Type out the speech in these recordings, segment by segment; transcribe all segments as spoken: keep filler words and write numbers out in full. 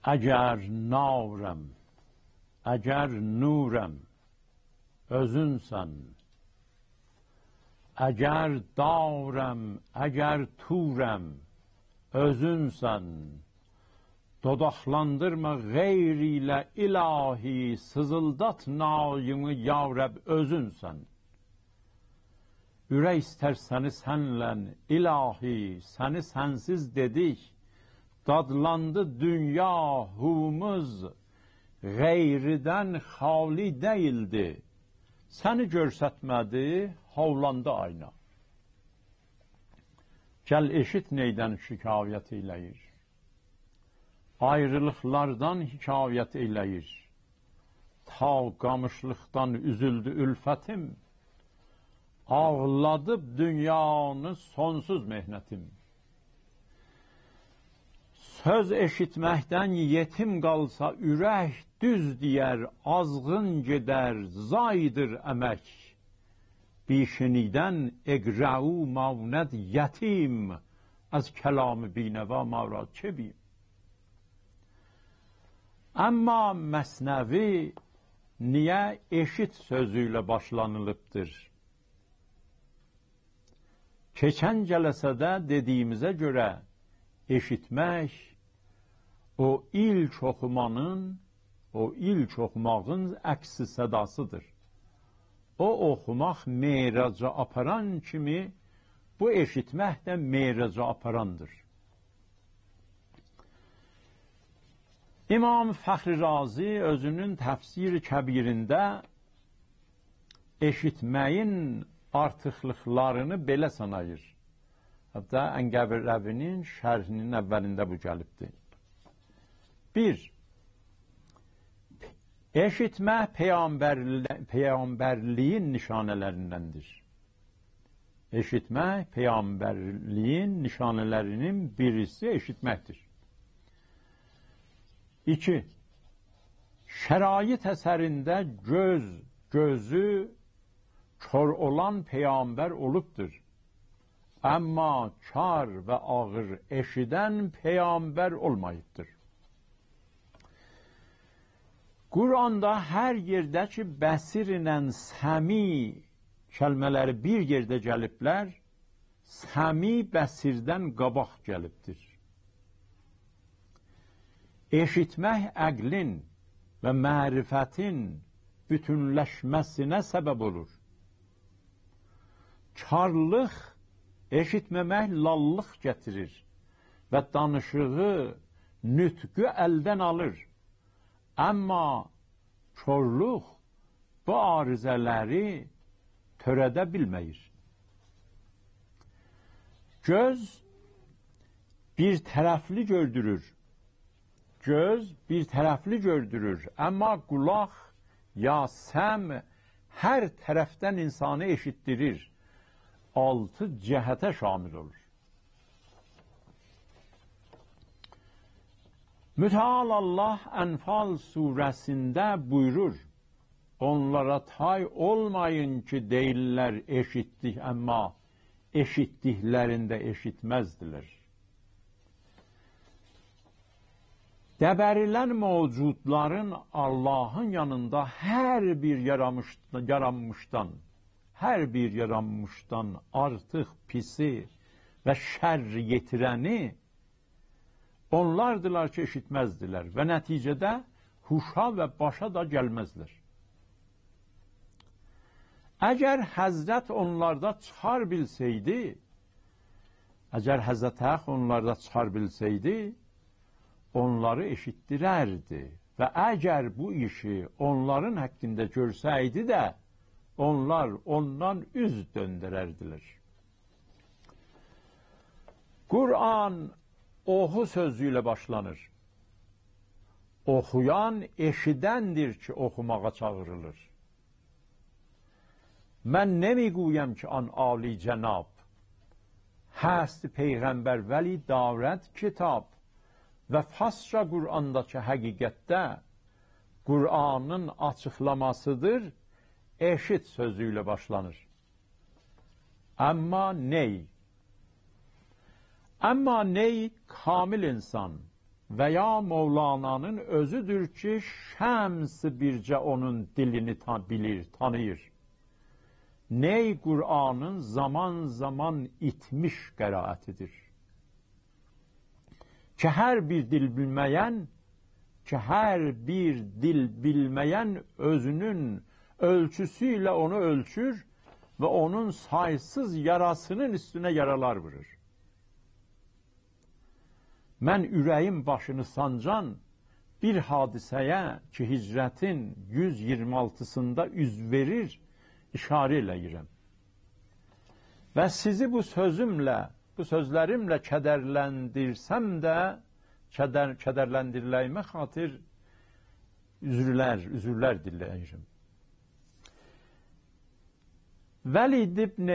اگر نارم، اگر نورم، اؤزونسن. اگر دارم، اگر طورم، اؤزونسن. دوداقلاندیرما غیر ایله الهی، سیزیلدات ناییمی یا رب، اؤزونسن. اورک ایستر سنی سنله، الهی، سنی سنسیز دئدیک. دادلاندی دونیا، هوووموز غیردن خالی دئییلدی. سنی گؤرستمه‌دی، هاولاندی آینا. گل ائشیت نئیدن شکایت ائیله‌ییر. آیریلیقلاردان حکایت ائیله‌ییر. تا قامیشلیقدان اوزولدو الفتیم، آغلادیب دونیانی سونسوز محنتیم. سؤز ائشیتمکدن یئتیم قالسا اورک، دوز دئیر، آزغین گئدر، زایدیر امک. بی‌شنیدن اقرأوا ماند یتیم، از کلام بی‌نوا ما را چه بیم؟ اما مثنوی نییه ائشیت سؤزو ایله باشلانیلیبدیر؟ کئچن جلسه‌ده دئدیییمیزه گؤره، ائشیتمک او ایلک اوخومانین، او ایلک اوخوماغین عکس صداسیدیر. او اوخوماق معراجا آپاران کیمی، بو ائشیتمک ده معراجا آپاراندیر. امام فخر رازی اؤزونون تفسیر کبیرینده ائشیتمه‌یین آرتیقلیقلارینی بئله ساناییر. حتی عنقوی‌روی‌نین شرحینین اولینده بو گلیبدیر. بیر، ائشیتمک پیغمبرلی-، پیغمبرلیگین نشانه‌لریندندیر. ائشیتمک پیغمبرلیگین نشانه‌لری‌نین بیریسی ائشیتمکدیر. ایکی، شرایط اثرینده گؤز، گؤزو کور اولان پیغمبر اولوبدور. اما کار و آغیر ائشیدن پیغمبر اولماییبدیر. قرآندا هر یئرده کی بصیر ایله سمیع کلمه‌لری بیر یئرده گلیبلر، سمیع بصیردن قاباق گلیبدیر. ائشیتمک عقلین و معرفتین بوتونلشمه‌سینه سبب اولور. کارلیق، ائشیتمه‌مک لاللیق گتیریر و دانیشیغی، نطقو الدن آلیر. اما کورلوق بو عارضه‌لری تؤره‌ده بیلمه‌ییر. گؤز بیر طرفلی گؤردورور. گؤز بیر طرفلی گؤردورور، اما قولاق یا سمع هر طرفدن اینسانی ائشیتدیریر. آلتی جهته شامل اولور. متعال الله انفال سوره‌سینده بویورور: «اونلارا تای اولمایین کی، دئییرلر، ائشیتدیک، اما ائشیتدیکلرینده ائشیتمزدیلر.» دبریلن موجودلارین اللهین یانیندا هر بیر یارانمیش-، یارانمیشدان، هر بیر یارانمیشدان آرتیق پیسی و شر یئتیرنی اونلاردیلار کی، ائشیتمزدیلر و نتیجه‌ده هوشا و باشا دا گلمزلر. اگر حضرت اونلاردا چیخار بیلسه‌یدی، اگر حضرت حق اونلاردا چیخار بیلسه‌یدی، اونلاری ائشیتدیرردی و اگر بو ایشی اونلارین حاققیندا گؤرسه‌یدی ده، اونلار اوندان اوز دؤندرردیلر. قرآن «اوخو» سؤزو ایله باشلانیر. اوخویان ائشیدندیر کی، اوخوماغا چاغیریلیر. «من نمی‌گویم که آن عالی‌جناب، هست پیغمبر ولی دارد کتاب و فارسجا قرآنداکی حقیقت ده قرآنین آچیقلاماسیدیر، ائشیت سؤزو ایله باشلانیر. اما نئی؟ اما نئی کامل انسان و یا مولانانین اؤزودور کی، شمس بیرجه اونون دیلینی تا-، بیلیر، تانیییر. نئی قرآنین زامان زامان ایتمیش قرائتیدیر. کی هر بیر دیل بیلمه‌ین، کی هر بیر دیل بیلمه‌ین اؤزونون اؤلچوسو ایله اونو اؤلچور و اونون سایسیز یاراسینین اوستونه یارالار وورور. من اوره‌یین باشینی سانجان بیر حادثه‌یه کی، هجرتین یوز اییرمی آلتیسیندا اوز وئریر، اشاره ائله‌ییرم. و سیزی بو سؤزومله، بو سؤزلریمله کدرلندیرسم ده، کدر-، کدرلندیریله‌ییمه خاطر عذرلر، عذرلر دیله‌ییرم. ولید ابن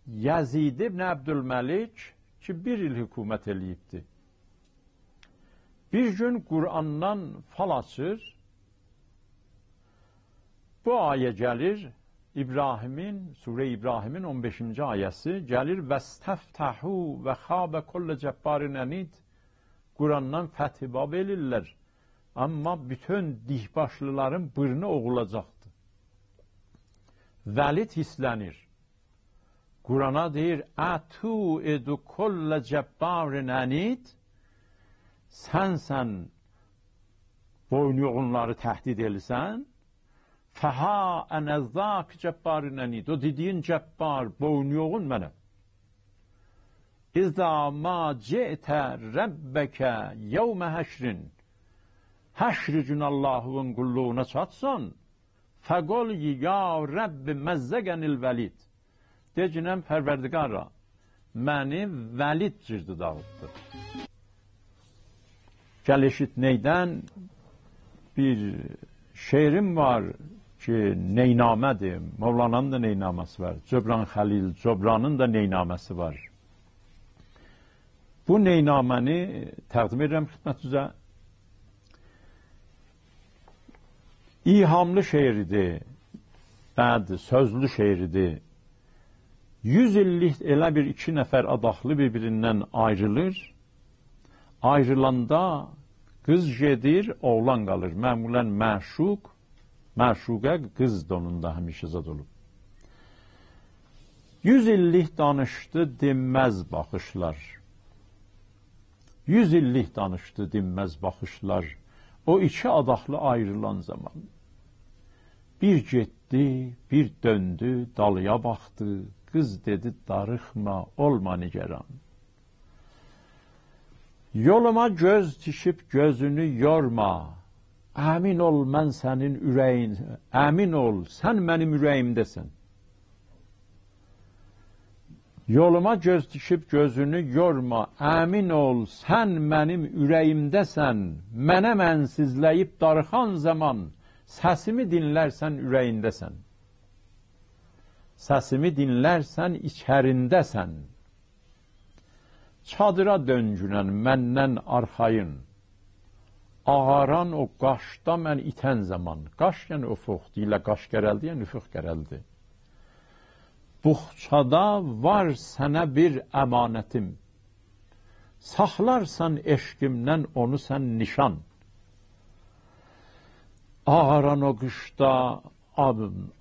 یزید ابن عبدالملک کی، بیر ایل حکومت ائله‌ییبدی. بیر گون قرآندان فال آچیر. بو آیه گلیر، ابراهیمین، سوره ابراهیمین اون بئشینجی آیه‌سی گلیر: «واستفتحوا وخاب کل جبار عنید.» قرآندان فتح باب ائله‌ییرلر. اما بوتون دیکباشلیلارین بورنو اوغولاجاقدی. ولید هیرسلنیر. قرآنا دئییر: «أتوعد کل جبار عنید»، سنسن بوینو یوغونلاری تهدید ائلیسن، «فها أنا ذاک جبار عنید»، او دئدیگین جبار، بوینو یوغون منم. «إذا ما جئت ربک یوم حشر»، حشر گونو آللاهین قوللوغونا چاتسان، «فقل یا رب مزقنی الولید». دئگینن: «پروردگارا، منی ولید جیردی داغیتدی.» گل ائشیت نئیدن بیر شعریم وار کی، نئینامه‌دیر. مولانانین دا نئینامه‌سی وار. جبران خلیل جبرانین دا نئینامه‌سی وار. بو نئینامه‌نی تقدیم ائدیرم خدمتینیزه. ایهاملی شعریدیر، بعد سؤزلو شعریدیر. یوز ایللیک ائله بیر ایکی نفر آداخلی بیر-بیریندن آیریلیر. آیریلاندا قیز گئدیر، اوغلان قالیر. معمولاً معشوق، معشوقه، قیز دا اونون دا همیشه زاد اولوب. یوز ایللیک دانیشدی دینمز باخیشلار. یوز ایللیک دانیشدی دینمز باخیشلار. او ایکی آداخلی آیریلان زامان. بیر گئتدی، بیر دؤندو، دالییا باخدی. قیز دئدی: «داریخما، اولما نگران. یولوما گؤز تیکیب گؤزونو یورما. امین اول، من سنین اوره‌یین، امین اول، سن منیم اوره‌ییمده‌سن. یولوما گؤز تیکیب گؤزونو یورما. امین اول، سن منیم اوره‌ییمده‌سن. منه منسیزله‌ییب داریخان زامان سسیمی دینلرسن، اوره‌یینده‌سن. سسیمی دینلرسن، ایچرینده‌سن. چادیرا دؤنگونن مندن آرخایین. آغاران او قاشدا من ایتن زامان»، قاش یعنی افق، دئییرلر قاش قرلدی، یعنی افق قرلدی. «بوخچادا وار سنه بیر امانتیم، ساخلارسان عشقیمدن اونو سن نیشان.» آغاران او قیشدا،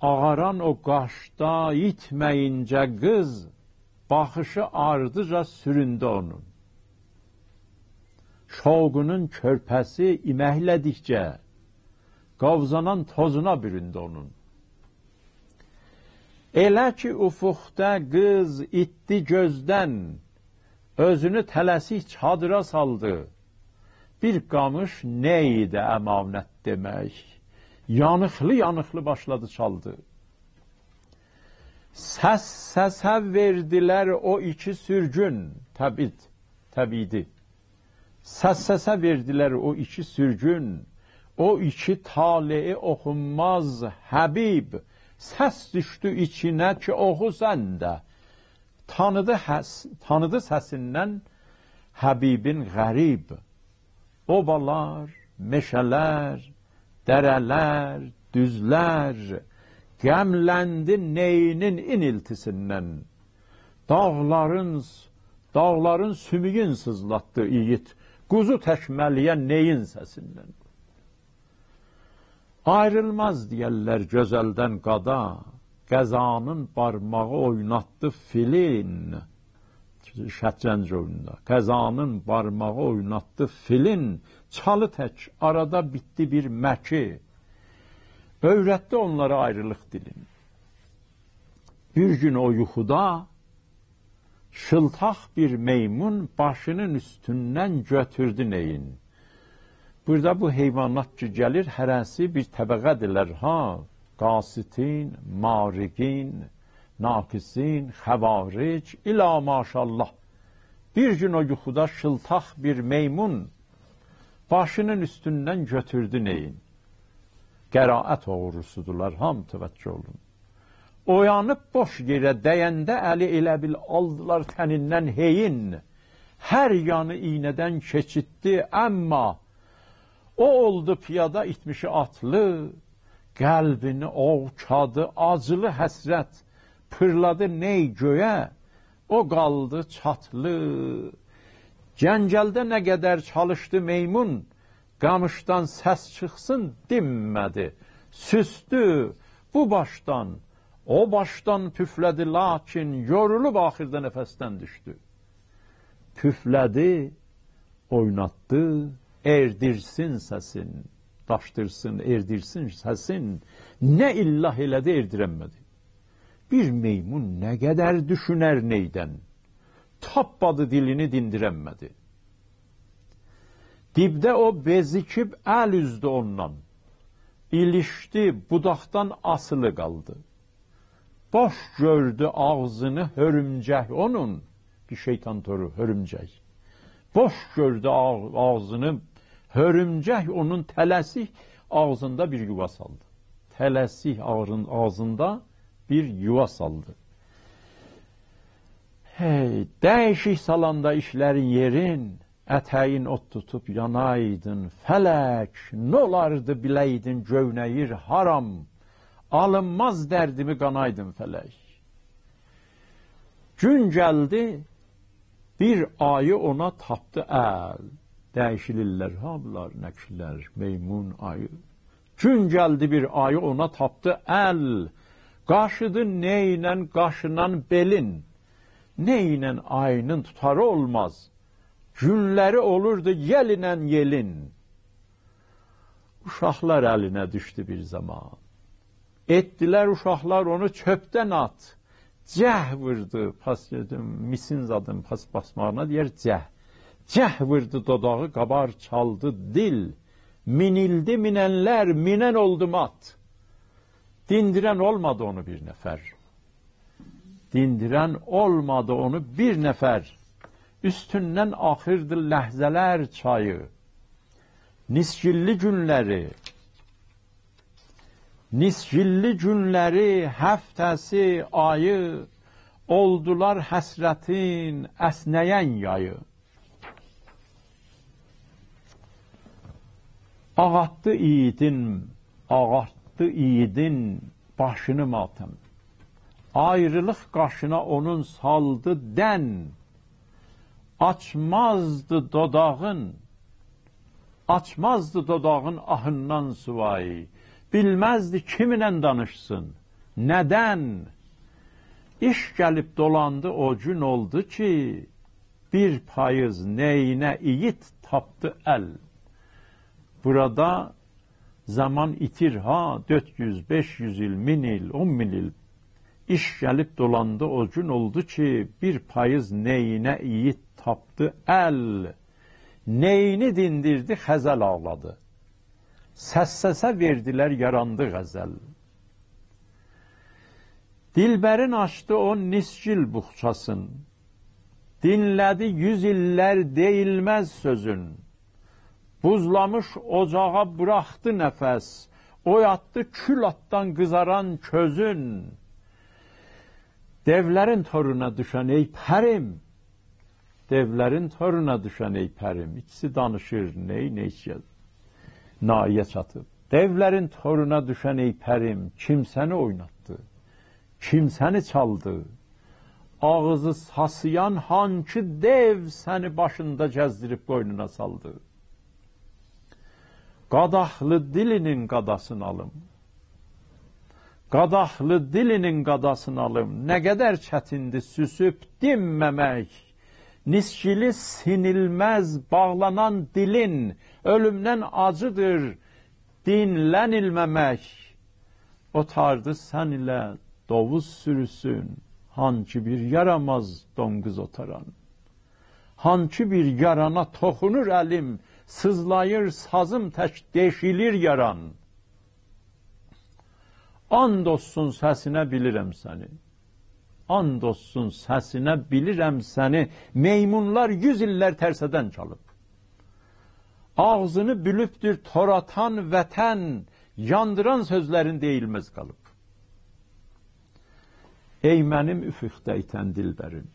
آغاران او قاشدا ایتمه‌یینجه قیز، باخیشی آردیجا سوروندو اونون. شوقونون کؤرپه‌سی ایمکله‌دیکجه قاوزانان توزونا بوروندو اونون. ائله کی افقده قیز ایتدی گؤزدن، اؤزونو تله‌سیک چادیرا سالدی. بیر قامیش نئیدی امانت دئمک، یانیقلی-یانیقلی باشلادی چالدی. سس-سسه وئردیلر او ایکی سورگون، تبعید، تبعیدی. سس-سسه وئردیلر او ایکی سورگون، او ایکی طالعی اوخونماز حبیب. سس دوشدو ایچینه کی، اوخو سن ده. تانیدی حس-، تانیدی سسیندن حبیبین غریب. اوبالار، مئشه‌لر، دره‌لر، دوزلر، غملندی نئیینین اینیلتیسیندن. داغلارین، داغلارین سومویون سیزلاتدی ایگید، قوزو تک مله‌ین نئیین سسیندن. آیریلماز دئیرلر گؤزلدن قادا، قضانین بارماغی اویناتدی فیلین. شطرنج اویونوندا. قضانین بارماغی اویناتدی فیلین، چالی تک آرادا بیتدی بیر مکی. اؤیرتدی اونلارا آیریلیق دیلین. بیر گون او یوخودا شیلتاق بیر میمون باشینین اوستوندن گؤتوردو نئیین. بورادا بو حیوانات کی گلیر، هره‌سی بیر طبقه‌دیرلر ها. قاسطین، مارقین، ناکثین، خوارج، الی ماشاءالله. بیر گون او یوخودا شیلتاق بیر میمون باشینین اوستوندن گؤتوردو نئیین. قرائت اوغروسودولار، هامی توجه اولون. اویانیب بوش یئره دَینده الی، ائله بیل آلدیلار تنیندن هئیین. هر یانی ایینه‌دن کئچیتدی، اما او اولدو پیادا، ایتمیشی آتلی، قلبینی اووجادی آجیلی حسرت. پیرلادی نئی گؤیه، او قالدی چاتلی. جنگلده نه قدر چالیشدی میمون، قامیشدان سس چیخسین دینمه‌دی. سوسدو، بو باشدان، او باشدان پوفله‌دی، لاکین یورولوب آخیردا نفسدن دوشدو. پوفله‌دی، اویناتدی، ائردیرسین سسین، داشدیرسین، ائردیرسین سسین، نه الا ائله‌دی، ائردیرنمه‌دی. بیر میمون نه قدر دوشونر نئیدن؟ تاپمادی دیلینی، دیندیرنمه‌دی. دیبده او بئزیکیب ال اوزدو اوندان. ایلیشدی، بوداقدان آسیلی قالدی. بوش گؤردو آغزینی هؤرومجک اونون، بیر شیطان تورو، هؤرومجک. بوش گؤردو آغ-، آغزینی هؤرومجک اونون، تله‌سیک آغزیندا بیر یووا سالدی. تله‌سیک آغرین-، آغزیندا بیر یووا سالدی. هئی، دییشیک سالاندا ایشلرین یئرین، اتگین اود توتوب یانایدین فلک، نولاردی بیله‌یدین گؤینه‌ییر هارام، آلینماز دردیمی قانایدین فلک. گون گلدی، بیر آیی اونا تاپدی ال. دییشیلیرلر ها بونلار، نقشلر، میمون، آیی. گون گلدی، بیر آیی اونا تاپدی ال. قاشیدی نئینن قاشینان بئلین. نئینن آیینین توتاری اولماز. گونلری اولوردو یئلینن یئلین. اوشاقلار الینه دوشدو بیر زامان. ائتدیلر اوشاقلار اونو چؤپدن آت. جه ووردو، پاس، میسین زادین پاس باسماغینا دئیر جه. جه ووردو دوداغی، قابار چالدی دیل. مینیلدی میننلر، مینن اولدو مات. دیندیرن اولمادی اونو بیر نفر. دیندیرن اولمادی اونو بیر نفر. اوستوندن آخیردی لحظه‌لر چایی. نیسگیللی گونلری، نیسگیللی گونلری، هفته‌سی، آیی اولدولار حسرتین اسنه‌ین یایی. آغارتدی ایگیدین، آغارتدی ایگیدین باشینی ماتم. آیریلیق قاشینا اونون سالدی دن. آچمازدی دوداغین، آچمازدی دوداغین آهیندان سووای. بیلمزدی کیمینن دانیشسین، ندن؟ ایش گلیب دولاندی، او گون اولدو کی، بیر پاییز نئینه ایگید تاپدی ال. بورادا زامان ایتیر ها، دؤرد یوز، بئش یوز ایل، مین ایل، اون مین ایل. ایش گلیب دولاندی، او گون اولدو کی، بیر پاییز نئینه ایگید تاپدی ال. نئینی دیندیردی، خزل آغلادی. سس-سسه وئردیلر، یاراندی غزل. دلبرین آچدی او نیسگیل بوخچاسین. دینله‌دی یوز ایللر دئییلمز سؤزون. بوزلامیش اوجاغا بوراخدی نفس، اویاتدی کول آتدان قیزاران کؤزون. دئولرین تورونا دوشن ای پریم، دئولرین تورونا دوشن ای پریم. ایکیسی دانیشیر، نئی، نئی ایکی‌یه، نایی‌یه چاتیب. دئولرین تورونا دوشن ای پریم، کیم سنی اویناتدی؟ کیم سنی چالدی؟ آغزی ساسییان هانکی دئو سنی باشیندا گزدیریب قوینونا سالدی؟ قاداخلی دیلینین قاداسینی آلیم. قاداخلی دیلینین قاداسینی آلیم. نه قدر چتیندیر سوسوب دینمه‌مک. نیسگیلی سینیلمز باغلانان دیلین، اؤلومدن آجیدیر دینله‌نیلمه‌مک. اوتاردی سن ایله دوووز سوروسون، هانکی بیر یاراماز دونقوز اوتاران. هانکی بیر یارانا توخونور الیم، سیزلاییر سازیم تک، دئشیلیر یاران. آند اولسون سسینه بیلیرم سنی. آند اولسون سسینه بیلیرم سنی. میمونلار یوز ایللر ترسه‌دن چالیب. آغزینی بولوبدور تور آتان وطن، یاندیران سؤزلرین دئییلمز قالیب. ای منیم افقده ایتن دلبریم.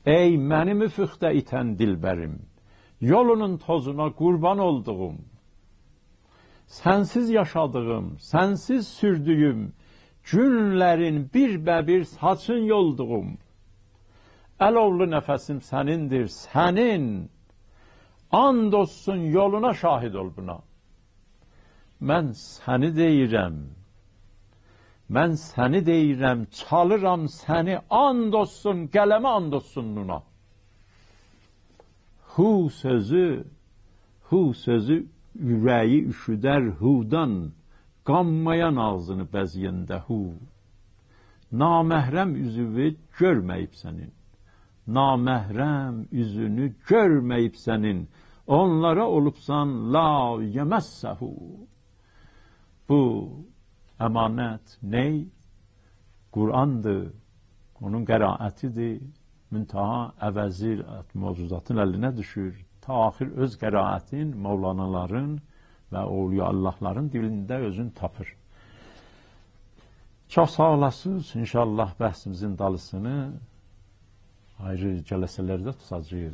ای منیم افقده ایتن دلبریم. یولونون توزونا قوربان اولدوغوم. سنسیز یاشادیغیم، سنسیز سوردویوم گونلرین بیر به بیر ساچین یولدوغوم. آلوولو نفسیم سنیندیر، سنین. آند اولسون یولونا، شاهید اول بونا. من سنی دئییرم، من سنی دئییرم، چالیرام سنی، آند اولسون قلمه، آند اولسون نونا. هو سؤزو، هو سؤزو اوره‌یی اوشودر هودان، قانمایان آغزینی بزه‌ینده هو. نامحرم اوزووو گؤرمه‌ییب سنین. نامحرم اوزونو گؤرمه‌ییب سنین. اونلارا اولوبسان لا یمسه. بو امانت نئی؟ قرآندیر، اونون قرائتیدیر. منتها عوضی موجوداتین الینه دوشور. تا آخیر اؤز قرائتین مولانالارین و اولیاءالله‌لارین دیلینده اؤزونو تاپیر. چوخ ساغ اولاسینیز. ان‌شاءالله بحثیمیزین دالیسینی آیری جلسه‌لرده توتاجاغیق.